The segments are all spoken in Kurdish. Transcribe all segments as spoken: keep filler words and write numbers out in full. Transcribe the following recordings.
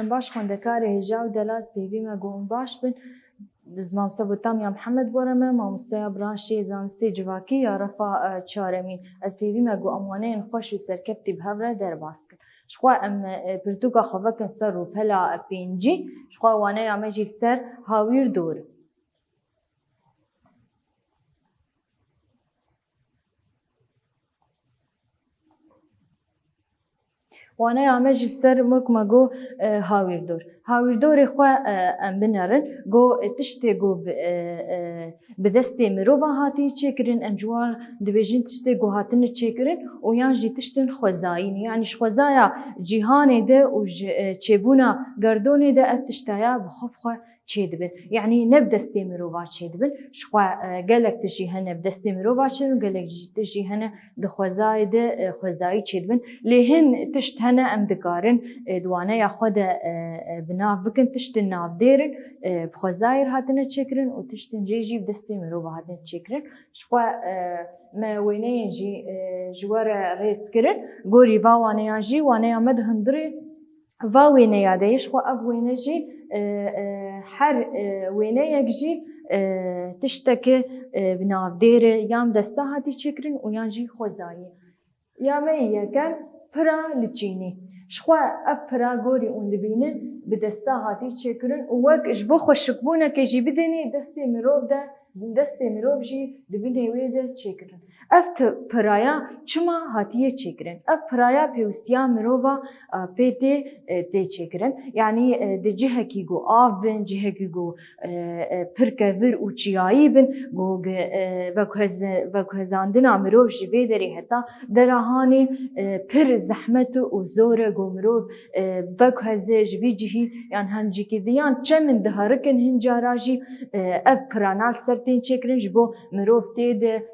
Baş xwendekarê hêja û delal, pêvî me ku hûn baş bin. Bi ziman Sebotamya Mihemed bore me, mamosteya branşê zanistê civakî ya refa, e, çaremîn. Ez pêvî me ku em waneyên xweş û serkeftî bi hev re derbas kin. Jixwe em, e, pirtûka xwe vekin ser rûpela pêncî, jixwe waneya me jî li ser Hawîr Dor. Waneya me jî ser wek me got, e, Hawîrdor. Hawîrdorê xwe, e, em binerin. Got, e, tiştê got bi, e, e, bi destê mirova hatiye çêkirin, em ji wan dibêjin tiştê got hatine çêkirin û yan jî tiştin xwezayî ne. Yanî ji xwezaya cîhanê de û ji, e, çêbûna gerdonê de ev tiştaya bi xwe bi xwe çêdibin. Yanî ne bi destê mirova çêdibin. Ji xwe, e, gelek tiştî hene bi destê mirova çêdibin, gelek jî tiştî hene di xwezayê de, e, xwezayî çêdibin. Lê hin tişt hene em dikarin, e, di waneya xwe de, e, e, bi nav bikin, tiştin navdêr in, e, bi xwezayê re hatine çêkirin û tiştin cê jî bi destê mirova hatine çêkirin. Ji xwe, e, me wêneyên jî, e, ji we re rêz kirin. Gorî va waneyan jî, waneya me di hundirê va wêneya de ye. Ji xwe ev wêne jî, e, e, her, e, wêneyek jî, e, tişteke, e, bi navdêr e, yan desta hatî çêkirin û yan jî xwezayî. Ya me yê yekem, pira li çînî. Ji xwe ev pira gorî hûn dibînin bi desta hatî çêkirin û wek ji bo xweşikbûnekê jî bidênê destê mirov de, destê mirov jî di binê wê de çêkirin. Ev ti-, piraya çima hatiye çêkirin? Ev piraya pêwîstiya mirova, e, pê tê, e, tê çêkirin. Yanî, e, di cihekî ku av bin, cihekî ku, e, e, pir kevir û çiyayî bin, ku, e, vekuheze-, vekuhezandina mirov ji vê derê heta dera hanê, e, pir zehmet û zor e, ku mirov, e, vekuheze ji vî cihî yan hemcîkî di yan çemin diherikin hin cara jî, e, ev pirana li ser tên çêkirin ji bo mirov tê de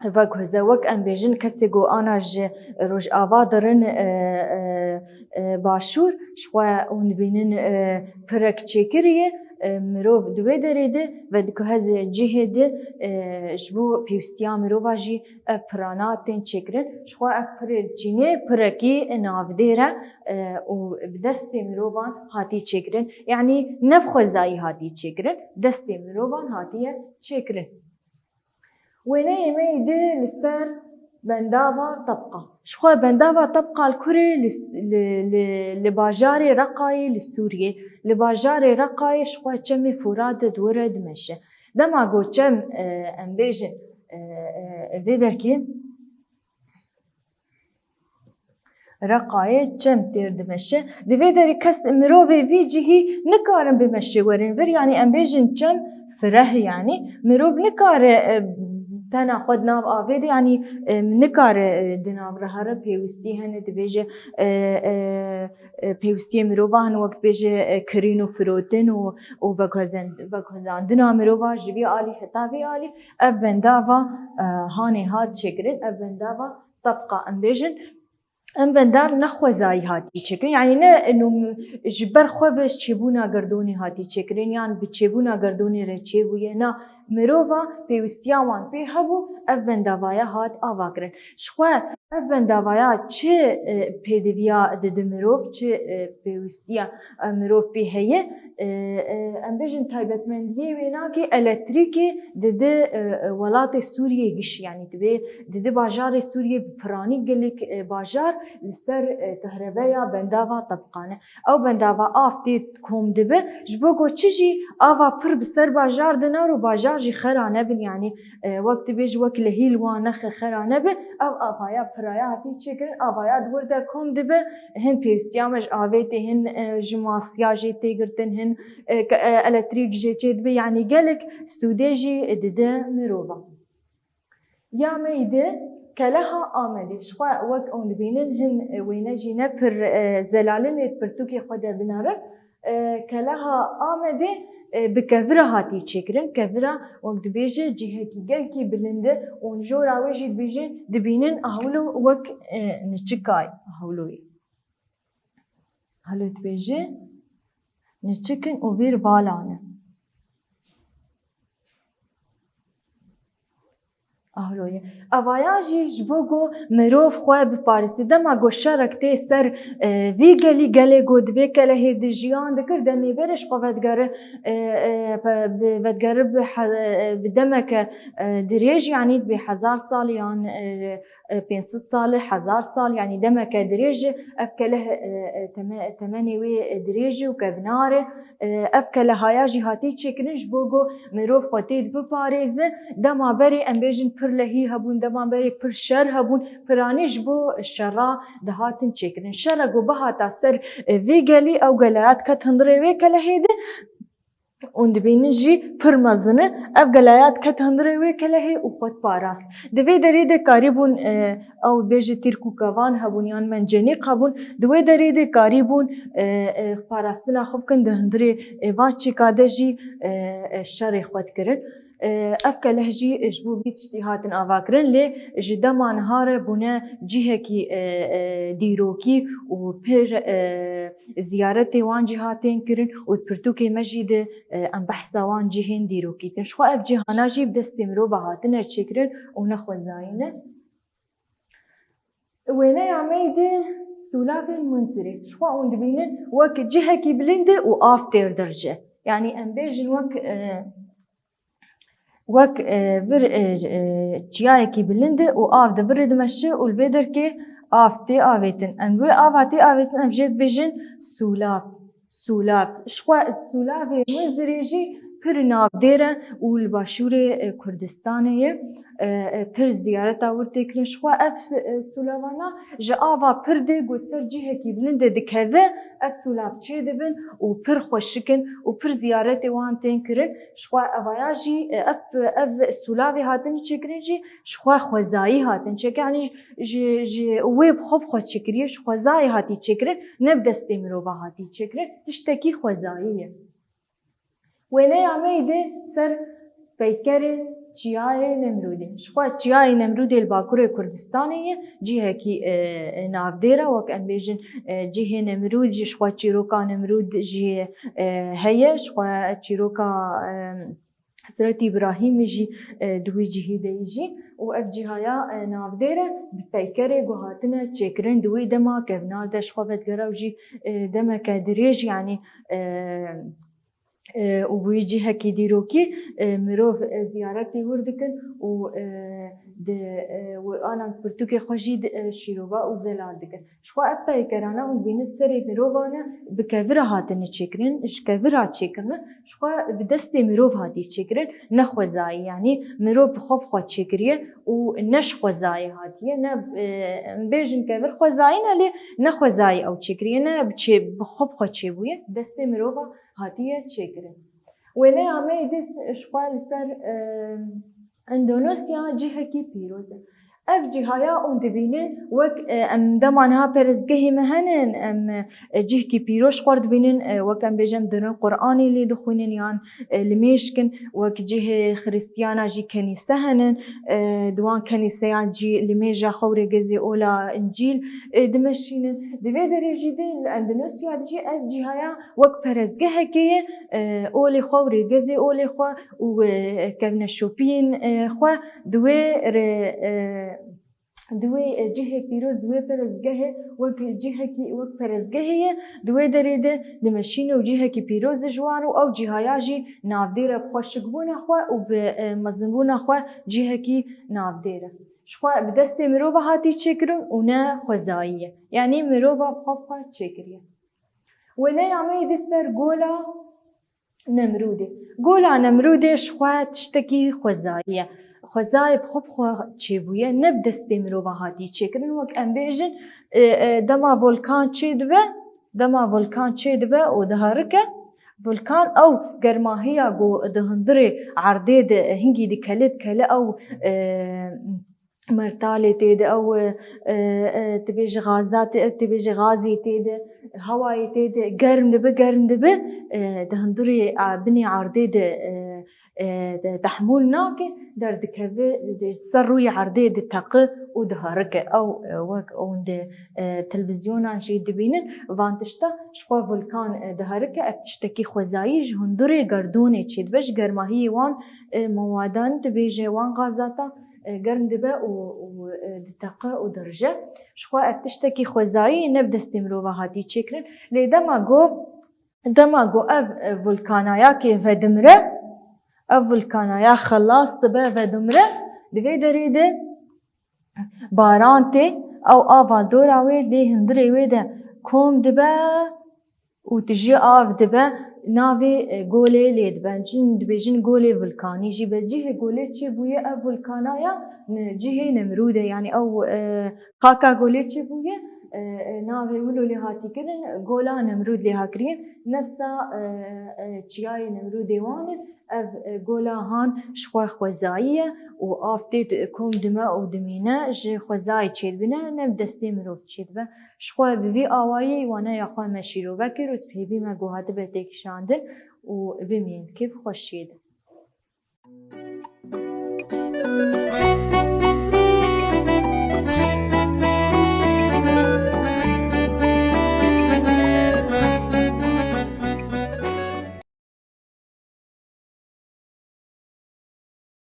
vekuheze, wek em bêjin, kesê ku ana ji rojava dirin, e, e, e, başûr, ji xwe hûn dibînin, e, pirek çêkiriye, e, mirov di wê derê de vedikuheze cihê de, e, ji bo pêwîstiya mirova jî ev pirana tên çêkirin. Ji xwe ev pirê çînê pirekî navdêr e, e, û bi destê mirovan hatî çêkirin. Yanî ne bi xwezayî hatî çêkirin, destê mirovan hatiye çêkirin. Wêneyê me yê di li ser bendava Tebqa. Ji xwe bendava Tebqa li kurê li, li, li, li bajarê Reqayê li Sûriyê. Li bajarê Reqayê ji xwe çemê Furat di wir e dimeşe. Dema ku çem, e, em bêjin, e, e, vê derkê Reqayê çem têr dimeşe. Di vê derê kes, mirovê vî cihî nikarin bimeşe werin vir. Yanî em bêjin çem fireh, yanî mirov nikare, e, tena xwe di nav avê de, yanî, e, nikare, e, di nav re here pêwîstî hene, dibêje, e, e, e, pêwîstiyê mirova hene, wek dibêje, e, kirîn û firotin û, û vekuhezen-, vekuhezandina mirova ji vî alî heta vî alî. Ev bendava, e, hanê hat çêkirin, ev bendava Tebqa em bêjin, em bendav ne xwezayî hatî çêkirin. Yanî ne, e, nû ji ber xwe ve ji çêbûna gerdonê hatî çêkirin, yan bi çêbûna gerdonê re çêbûye. Na, mirova pêwîstiya wan pê hebû, ev bendavaya hat ava kirin. Ji xwe ev bendavaya çi, e, pêdiviya dide mirov, çi, e, pêwîstiya, e, mirov pê heye, e, e, em bêjin taybetmendiyê wê nakê elektrîkê dide, e, e, welatê Sûriyê giş, yanî divê dide bajarê Sûriyê bi piranî gelek, e, bajar li ser, e, kahrebeya bendava Tebqa ne. Ew bendava av tê kom dibe, ji bo ku çi jî ava pir bi ser bajar dinar û bajar jî xera nebin, yanî, e, wek dibêj wek lehî li wan nexe xera nebe, ev avaya piraya hatî çêkirin, avaya di wir de kom dibe, hin pêwîstiya me ji avê tê, hin, e, ji masiya jê tê girtin, hin, e, ke-, e, elektrîk jê çê dibe, yanî gelek sûdê jî dide mirova. Ya me yê di, Keleha Amedê. Ji xwe wek hûn dibînin hin, e, wêne jî ne pir, e, zelalin ê pirtûkê xwe de binerin. E, Keleha Amedê, e, bi kevira hatî çêkirin. Kevira wek dibêje cihekî gelkî bilind e û jora wê jî dibêjin, dibînin ahwilo wek, e, niçikay ahwiloyê. Halo dibêje niçikin û vîr vala ne. Ahloye. Evaya jî ji bo ku mirov xwe biparêze. Dema ku şerek tê ser, e, vî gelî, gelê ku di vê kelehê de jiyan dikir, demê berê ji xwe vedigere, e, e, pe-, bi-, vedigere bi he-, e, bi demeke, e, dirêj, yanî bi hezar sal yan, e, e, pênc sed sal, hezar sal, yanî demeke dirêj e. Ev keleh, e, e, teme-, temenê wê dirêj e û kevnar e. E, ev kelehaya jî hatiye çêkirin ji bo ku mirov xwe tê de biparêze. Dema berê, em bêjin, pir lehî hebûn, dema berê pir şer hebûn, piranî ji bo şera dihatin çêkirin. Şera ku bihata ser, e, vî gelî, ew geleya diket hundirê wê kelehê de û dibînin jî pir mezin e. Ev geleya diket hundirê wê kelehê û xwe diparast. Di vê derê de karîbûn, e, ew bêje tîrk û kevan hebûn yan mencenîq hebûn. Di wê derê de karîbûn, e, e, parastina xwe bikin di hundirê, e, va çêka de jî, e, e, şerê xwe dikirin. E, ev keleh jî ji bo vî tiştî hatin avakirin, lê ji dema niha re bûne cihekî, e, e, dîrokî û pir, e, ziyaretê wan jî hatên kirin û di pirtûkê me jî de, e, em behsa wan cihên dîrokî dikin. Ji xwe ev cihana jî bi destê mirova hatine çêkirin û ne xwezayî ne. Wêneya me yê di sûlavên Munzirê. Ji xwe hûn dibînin wek cihekî bilind e û av têr dirije. Yanî em bêjin wek, e, wek, e, vir, e, e, çiyayekî bilind e û av di virê dimeşe û li vê derkê av tê avêtin. Em wê ava tê avêtin, em jê dibêjin sûlav. Sûlav. Ji xwe sûlavê Munzirê jî pir navdêr e û li başûrê, e, Kurdistanê ye. E, e, pir ziyareta wir tê kirin. Ji xwe ev, e, sûlavana ji ava pir dê ku ser cihekî bilind de dikeve, ev sûlav çêdibin û pir xweşik in û pir ziyaretê wan tên kirin. Ji xwe evaya jî, e, ev, ev sûlavê hatine çêkirin jî ji xwe xwezayî hatin çêkirin. Yanî ji, ji wê bi xwe bi xwe çêkiriye, ji xwezayê hatî çêkirin, ne bi destê mirova hatî çêkirin, tiştekî xwezayî ye. Wêneya me yê di ser peykerê Çiyayê Nemrûdê. Ji xwe Çiyayê Nemrûdê li Bakurê Kurdistanê ye, cihekî, e, e, navdêr e, wek em bêjin, e, cihê Nemrûd jî, ji xwe çîroka Nemrûd jî, e, heye, ji xwe çîroka, e, Hezretî Îbrahîmî jî, e, di wî cihî de yî jî û ev cihaya, e, navdêr e, bi peykerê ku hatine çêkirin di wî dema kevnar de ji xwe vedigere û jî, e, demeke dirêj, yanî, e, e, û bi wî cihekî dîrokî, e, mirov, e, ziyaretî wir dikin û, e, di, e, û anan pirtûkê xwe jî di, e, şîrova û zelal dikin. Ji xwe ev peykerana hûn dibînin serê mirovan e, bi kevira hatine çêkirin, ji kevira çêkirine, ji xwe bi destê mirov hatiye çêkirin, ne xwezayî, yanî mirov bi xwe bi xwe çêkiriye û ne ji xwezayê hatiye, ne, e, em bêjin kevir xwezayî ne, lê ne xwezayî ew çêkiriye, ne bi çê-, bi xwe bi xwe çêbûye, bi destê mirova hatiye çêkirin. Wêneya me yê di ji xwe li ser, e, Endonezya cihekî pîroz e. Ev cihaya hûn dibînin wek, e, em dema niha perestgehê me henin, em, e, cihekî pîroz xwar dibînin, e, wek em bêjin em dirin Quranê lê dixwînin yan, e, limêj kin, wek cihê Xiristiyana jî kenîse henin, e, di wan kenîseyan jî limêja xewrê gezê ola Încîl, e, dimeşînin. Di vê derê jî di li Endonezya de jî ev cihaya wek perestgehekê ye, e, olê xwe û rêgezê olê xwe û, e, kevneşopiyên, e, xwe di wê re, e, di wê, e, cihê pîroz, di wê perestgehê wek cihekî, wek perestgehê ye, di wê derê de dimeşîne û cihekî pîroz e ji wan re û ew cihaya jî navdêr e bi xweşikbûna xwe û bi, e, mezinbûna xwe cihekî navdêr e. Ji xwe bi destê mirova hatî çêkirin û ne xwezayî ye. Yanî mirova bi xwe bi xwe çêkiriye. Wêneya me yê di ser gola Nemrûdê. Gola Nemrûdê ji xwe tiştekî xwezayî ye. Xwezayê bi xwe bi xwe çêbûye, ne bi destê mirova hatî çêkirin. Wek em bêjin, e, e, dema volkan çêdibe, dema volkan çêdibe û diherike, volkan ew germahiya ku di hundirê erdê de hingî dikele, dikele ew, e, mertalê tê de, ew, e, e, tu bêjî xaza tê, tu bêjî xazê tê de, hewayê tê de germ dibe, germ dibe, e, di hundirê, e, binê erdê de, e, e, de tehmûl nake, derdikeve, di ser rûyê erdê diteqe û diherike. Ew, e, wek hûn di, e, televîzyonan jî dibînin, van tişta ji xwe vulkan, e, diherike, ev tiştekî xwezayî ji hundirê gerdûnê çêdibe, ji germahiyê wan, e, mewadan, tu bêjî wan xazata, e, germ dibe û, û, e, diteqe û dirije. Ji xwe ev tiştekî xwezayî ne bi destê mirova hatiye çêkirin. Lê dema ku, dema ku ev, e, vulkanayakê vedimre, ev vulkanaya xelas dibe, vedimre, di vê derê de baran tê, ew ava dora wê lê hundirê wê de kom dibe û tijî av dibe, navê, e, golê lê dibe. Cin dibêjin golê vulkanî jî. Bes cihê golê çêbûye, ev vulkanaya, ne, cihê Nemrûd e. Yanî ew, e, xaka golê çêbûye, e, e, navê wilo lê hatî kirin, gola Nemrûd lê ha kiriye. Nefsa, e, e, çiyayê Nemrûdê wan in. Ev, e, gola han ji xwe xwezayî ye û av tê di-, kom dime û dimîne, ji xwezayê çêdibine, ne bi destê mirov çêdibe. Ji xwe bi vî awayî waneya xwe me şîrove kir û spêvî me ku hatibe têkişandin û bimînin kêf xweşiyê de.